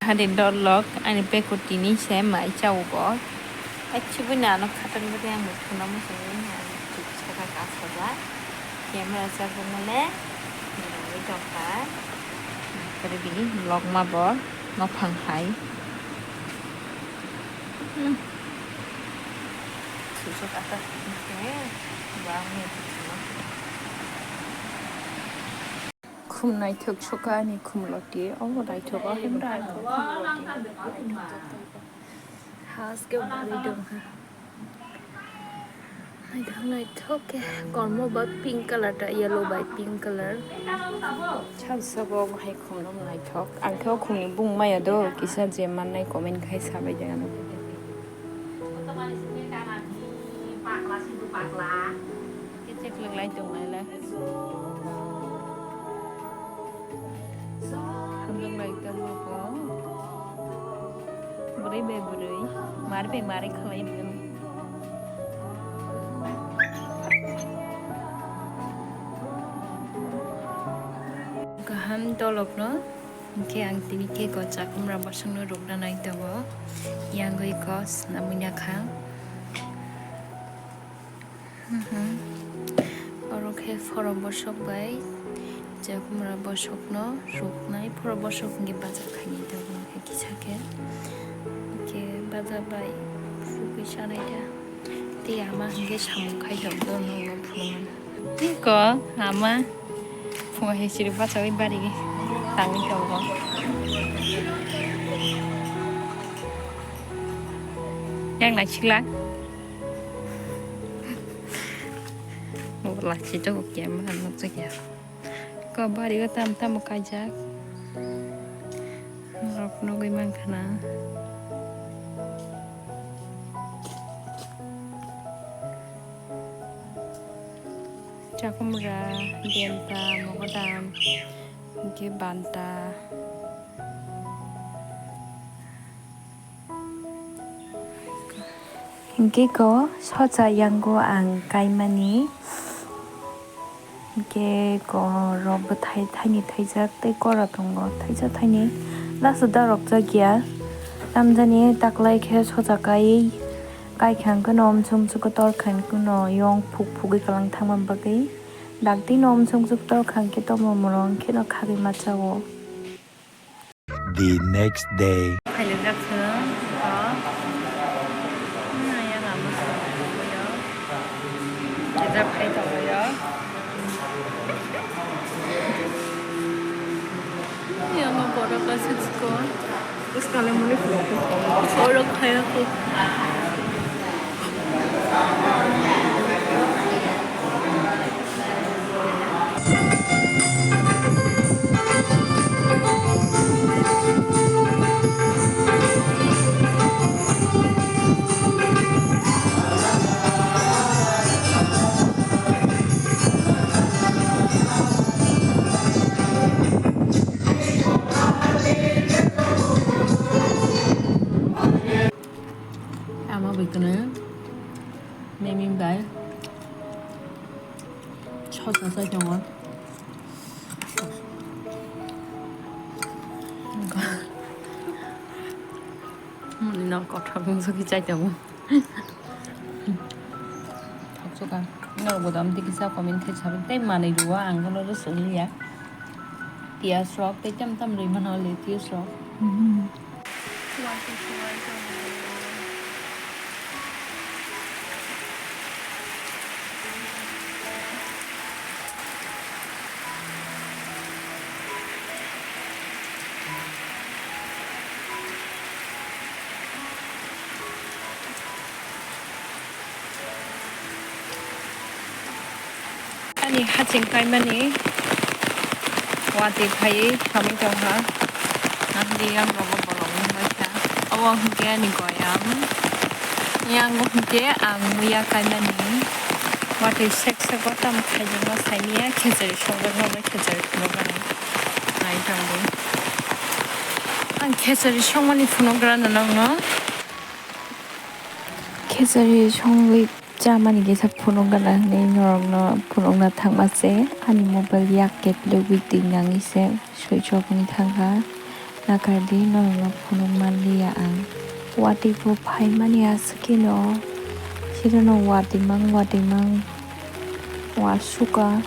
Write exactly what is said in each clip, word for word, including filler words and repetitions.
Hari dorlok ani pekotini se mai chao bo. Ai chibui na ano khatang bwtwi ang bo thuna muchungwi ang chuk saka kasajak. Camera charger male nirogwi tongkha. Kwrwi bini vlog ma bo nophang hai. Hmm. Susuk ata sukni se ba ang ni thuna. Khum naithok sukha ani khum loti, obo naithok o. Haske bari dongkha. Naithok naithok khe kormo ba pink colour ta, yellow bai pink colour. Sab sabo obo hai khum no naithok. Ang khe o khum ni bung maya do, kisa je mannai comment khai sabai de ano. Kechek lwng lai tong lai le. Lwng lai tong bo. Bwrwi bai bwrwi. Mari bai mari khlai tong. Kaham tolok no. Hwnkhe ang tini cake o chakhumra bosongno rwkna nai tongo. Yangwi kos namwi nakha. Mhm. Oro khe phoro bosok bai chakhumra bosokno rwknai, phoro bosok hwnkhe bacha khainai tongo, hwnkhe kisa khe, hwnkhe bacha bai rwgwi chanai da. Tei ama hwnkhe samung khai tongo, nwngno phunuknani. Tei ko ama phungo hai chiri bachawi bari tangwi tongo. Yang naisikla. Wala chito ko kiya ma nukjakya. Ko bari o tam tam kaijak. Norok nugwi mankha na. Chakhumra, benta, mogodam, hwnkhe banta. Hwnkhe ko socha yango ang kaimani. Hwnkhe ko rok bwthai thaini thaijak tei kora tongo thaisa thaini. Last o darok jakya. Tamjani taklai khe socha kai. Kaikha hwnkhe no omsong omsong kotor kha hwnkhe no yong phuk phugwi kwlang thangma bagwi. Dakti no omsong omsong kotor kha hwnkhe tomo morong khe no khagwi ma chao. The next day. Khailajak se, ah, naya lama se, ya. Khailajak khai tongo ya. Yang borok aswk chikon. Borok khaya kho. Ama bai kwna mimi bai sosa sai tongo. Muni no kothok wng sogwi chai tongo. Thoksoka. Norok bo dam tei kisa comment khai sabai tei manwi rwo ang bono rw swng liya. Piyaj rok tei tam tam rwi mano lettuce rok. Ani haching kaimani watwi phaiwi thangwi tongkha. Ang di yang rogo bolong wngkha. Obo hwnkhe ani goyam. Yang hwnkhe ang muya kaimani watwi sek sek o tamo khaijak ma saimanya khechari songjakma bai khechari phunuknani. Nai tongdi. Ang khechari songmani phunukgrano nokno. Khechari songwi chamani kisa phunukgana hinwi norokno phunukna thangma se ani mobile yak ketlogwi twi nangwi se switch off wngwi thangkha. Nakardi norokno phunuk manliya ang. Watwi bo phaimani aswkeno. Chirano watwi mang, watwi mang. Wasukha.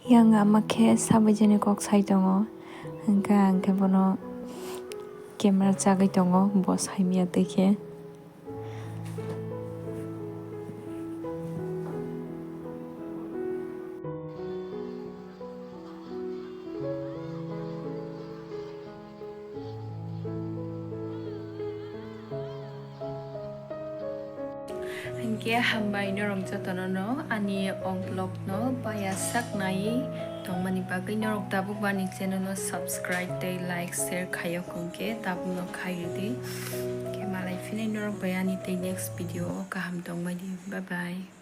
Yang ama khe sabaijani kok sai tongo, hwnkhe ang khe bono camera chagwi tongo, bo saimya twi khe. Hinkhe hambai norok jotono no ani o vlog no paya sak nai tongmani bagwi. Norok tabuk bo ani channel no subscribe tei like share khaiyok hinkhe tabuk no khai rwdi. Hinkhe malai phini norok bai ani tei next video o kaham tongbai di. Bye bye.